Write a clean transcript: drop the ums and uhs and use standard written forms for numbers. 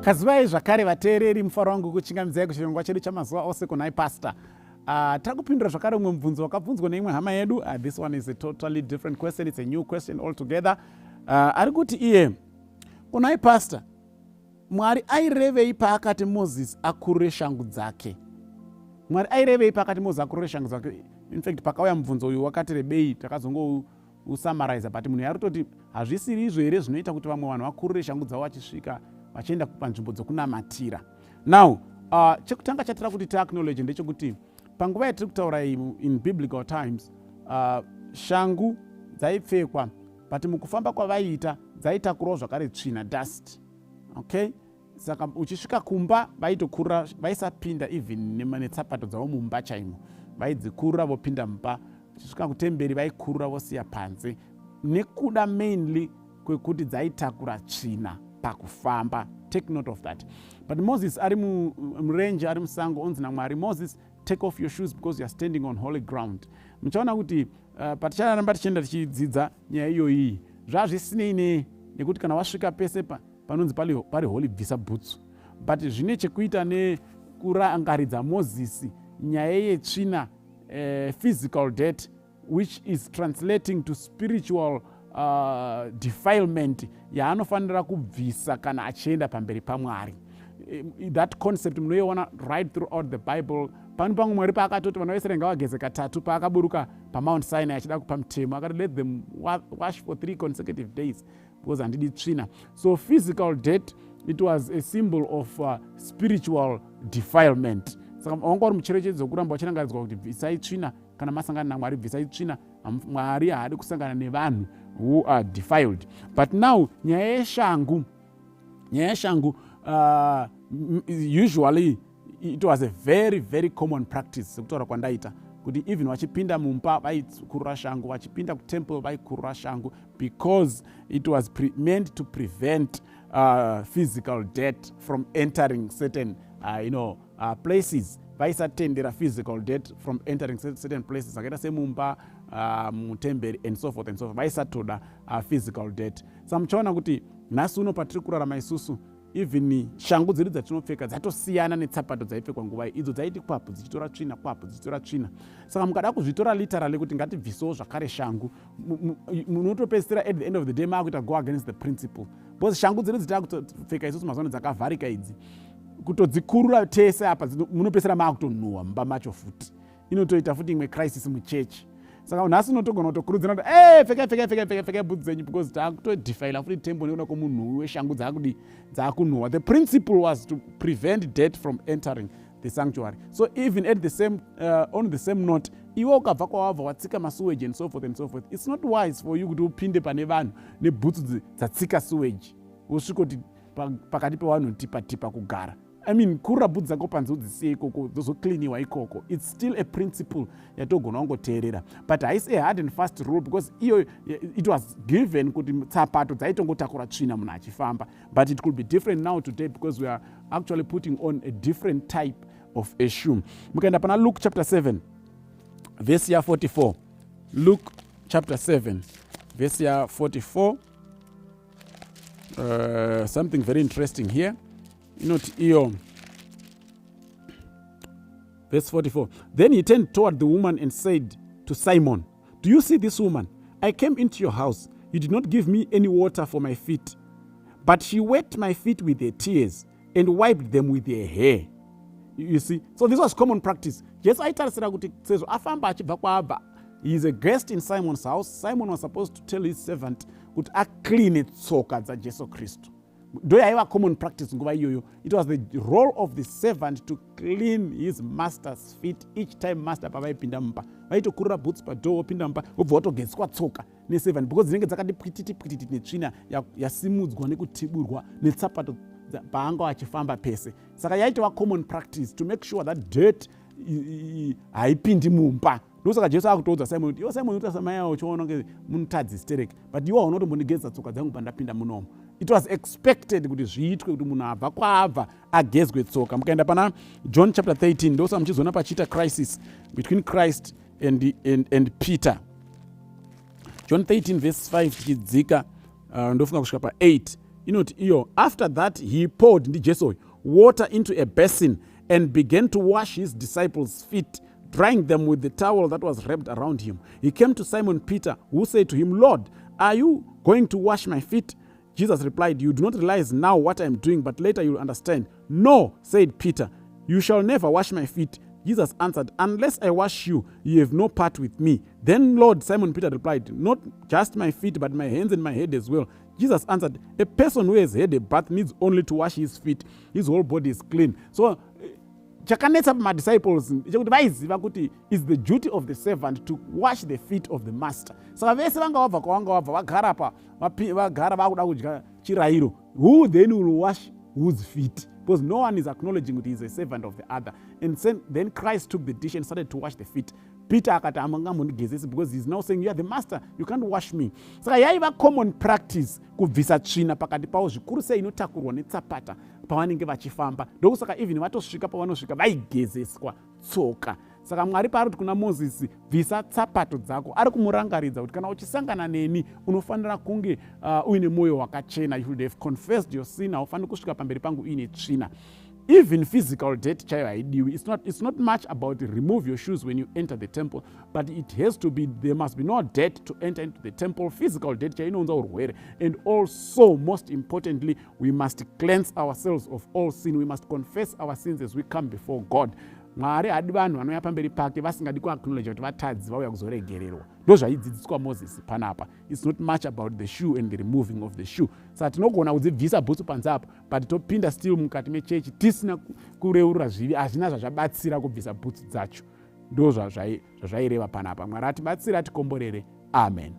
Kazivai zvakare vateereri, mufaro wangu kuchingamidzai kuchirongwa chedu chamazuva ose kunai Pastor. Takupindura zvakare umwe mubvunzo wakabvunzwa neimwe hama yedu. This one is a totally different question, it's a new question altogether. Ari kuti iye, kunai Pastor, Mwari airevei paakati Moses akurure shangu dzake? Mwari airevei paakati Moses akurure shangu dzake? In fact, pakauya mubvunzo uyu wakati rebei, takazongousummariza, but munhu yari kutoti hazvisiri izvo here zvinoita kuti vamwe vanhu vakurure shangu dzavo vachisvika vachienda panzvimbo dzokunamatira? Now, chekutanga chatira kuti tiacknowledge ndechekuti panguva yatiri kutaura iyi, in biblical times, shangu dzaipfekwa, but mukufamba kwavaiita dzaitakurawo zvakare tsvina, dust, okay? Saka uchisvika kumba vaitokurura, vaisapinda even netsapato dzavo mumba chaimo, vaidzikurura vopinda mumba. Uchisvika kutemberi vaikurura vosiya panze, nekuda mainly kwekuti dzaitakura tsvina pakufamba. Take note of that. But Moses ari murenje, ari musango, onzi naMwari, "Moses, take off your shoes because you are standing on holy ground." Muchaona kuti paticharamba tichienda tichidzidza nyaya iyoyi, zvazvisinei nekuti kana wasvika pese panonzi pari holy, bvisa bhutsu, but zvine chekuita nekurangaridza Mozisi nyaya yetsvina, physical dirt, which is translating to spiritual defilement yaanofanira kubvisa kana achienda pamberi paMwari. That concept munoiona right throughout the Bible. Pano pamwe Mwari paakatoti vana vaIsraeri ngavageze katatu, paakaburuka paMount Sinai achida kupa mutemo, akati, "Let them wash for 3 consecutive days because handidi tsvina." So physical dirt, it was a symbol of spiritual defilement. Saka wanga uri mucherechedzo wekuramba vachirangaridzwa kuti bvisai tsvina kana masangana naMwari, bvisai tsvina. Mwari haadi kusangana nevanhu who are defiled. But now nyaya yeshangu, usually it was a very, very common practice, sekutaura kwandaita kuti even vachipinda mumba vaikurura shangu, vachipinda kutemple vaikurura shangu, because it was meant to prevent physical dirt from entering certain places. Vaisatendera physical dirt from entering certain places akaita semumba, mutemberi and so forth and so forth. Vaisatoda physical dirt. Saka muchaona kuti nhasi uno patiri kurarama isusu, even shangu dzedu dzatinopfeka dzatosiyana netsapato dzaipfekwa nguva idzo, dzaiti kwapu dzichitora tsvina, kwapu dzichitora tsvina. Saka mukada kuzvitora literally kuti ngatibvisewo zvakare shangu, munotopedzisira at the end of the day maakuita go against the principle, because shangu dzedu dzitakupfeka isusu mazuva ano dzakavharika idzi, kutodzikurura tese apa munopedzisira maakutonhuhwa mumba macho futi, inotoita futi imwe crisis muchechi. Saka nhasi unotogona kutokurudzira kuti e pfekai, pfekai, pfekai, pfekai, pfekai bhutsu dzenyu, because taakutodefila futi temple nekuda kwomunhuwi weshangu dzaakudi dzaakunhuhwa. The principle was to prevent dirt from entering the sanctuary. So even at the same on the same note, iwe ukabva kwawabva watsika masewage and so forth and so forth, it's not wise for you kuti upinde pane vanhu nebhutsu dzatsika sewage, wosvikoti pakati pevanhu tipa tipa kugara. I mean, kurura bhutsu dzako panze, udzisiye ikoko, dzozocleaniwa ikoko. It's still a principle yatogona kungoteerera, but haisi a hard and fast rule, because iyo it was given kuti tsapato dzaitongotakura tsvina munhu achifamba, but it could be different now today because we are actually putting on a different type of a shoe. Mukaenda pana Luke chapter 7 verse ya44, Luke chapter 7 verse ya44, something very interesting here. Inoti iyo verse 44, "Then he turned toward the woman and said to Simon, 'Do you see this woman? I came into your house. You did not give me any water for my feet, but she wet my feet with her tears and wiped them with her hair.'" You see, so this was common practice. Jesu aitarisira kuti sezvo afamba achibva kwaabva, he is a guest in Simon's house. Simon was supposed to tell his servant kuti acleane tsoka dzaJesu Kristu. Ndo yaiva common practice nguva iyoyo. It was the role of the servant to clean his master's feet each time master pavaipinda mumba. Vaitokurura boots padoor, wopinda mumba, wobva watogezeswa tsoka neservant, because dzinenge dzakati pwititi pwititi netsvina yasimudzwa nekutiburwa netsapato paanga achifamba pese. Saka yaitova common practice to make sure that dirt haipindi mumba. Ndosaka Jesu akutoudza Simon kuti, "Iwe Simon, uta samai avo uchiona kunge munotadzi stereki, but iwe hauna kutombondigezesa tsoka dzangu pandapinda munomo." It was expected kuti zviitwe, kuti munhu abva kwaabva agezwe tsoka. Mukaenda pana John chapter 13, ndosaka muchizoona pachiita crisis between Christ and Peter. John 13 verse 5 tichidzika, ndofunga kusvika pa8, Inoti iyo, after that he poured, ndiJesu uyu, water into a basin and began to wash his disciples' feet, drying them with the towel that was wrapped around him. He came to Simon Peter, who said to him, "Lord, are you going to wash my feet?" Jesus replied, "You do not realize now what I am doing, but later you will understand." "No," said Peter, "you shall never wash my feet." Jesus answered, "Unless I wash you, you have no part with me." "Then, Lord," Simon Peter replied, "not just my feet, but my hands and my head as well." Jesus answered, "A person who has had a bath needs only to wash his feet. His whole body is clean." So, chakanetsa pamadisciples chekuti vaiziva kuti is the duty of the servant to wash the feet of the master. Saka vese vanga vabva kwavanga vabva, vagara pa vagara vakuda kudya chirayiro, who then will wash whose feet? Because no one is acknowledging kuti he is a servant of the other. And then Christ took the dish and started to wash the feet. Peter akati, "Hamungamondigezesi," because he is now saying, "You are the master, you can't wash me." Saka yaiva common practice kubvisa tsvina pakati pavo, zvikuru sei inotakurwa netsapata pavanenge vachifamba. Ndokusaka even vatosvika pavanosvika vaigezeswa tsoka. Saka Mwari paari kuti kuna Mozisi, "Bvisa tsapato dzako," ari kumurangaridza kuti kana uchisangana neni unofanira kunge uine mwoyo wakachena. You should have confessed your sin. Haufaniri kusvika pamberi pangu uine tsvina. Even physical dirt chaiyo haidiwi. It's not much about remove your shoes when you enter the temple, but it has to be there must be no dirt to enter into the temple. Physical dirt chaiyo inounza urwere. And also, most importantly, we must cleanse ourselves of all sin. We must confess our sins as we come before God. Mwari haadi vanhu vanouya pamberi pake vasingadi kuacknowledge kuti vatadzi vauya kuzoregererwa. Ndo zvaidzidziswa Mozisi panapa. It's not much about the shoe and the removing of the shoe. Saka tinogona kudzibvisa bhutsu panze apo, but topinda still mukati mechechi tisina kureurura zvivi. Hazvina zvazvabatsira kubvisa bhutsu dzacho. Ndo zvazvaireva panapa. Mwari atibatsira, atikomborere. Amen.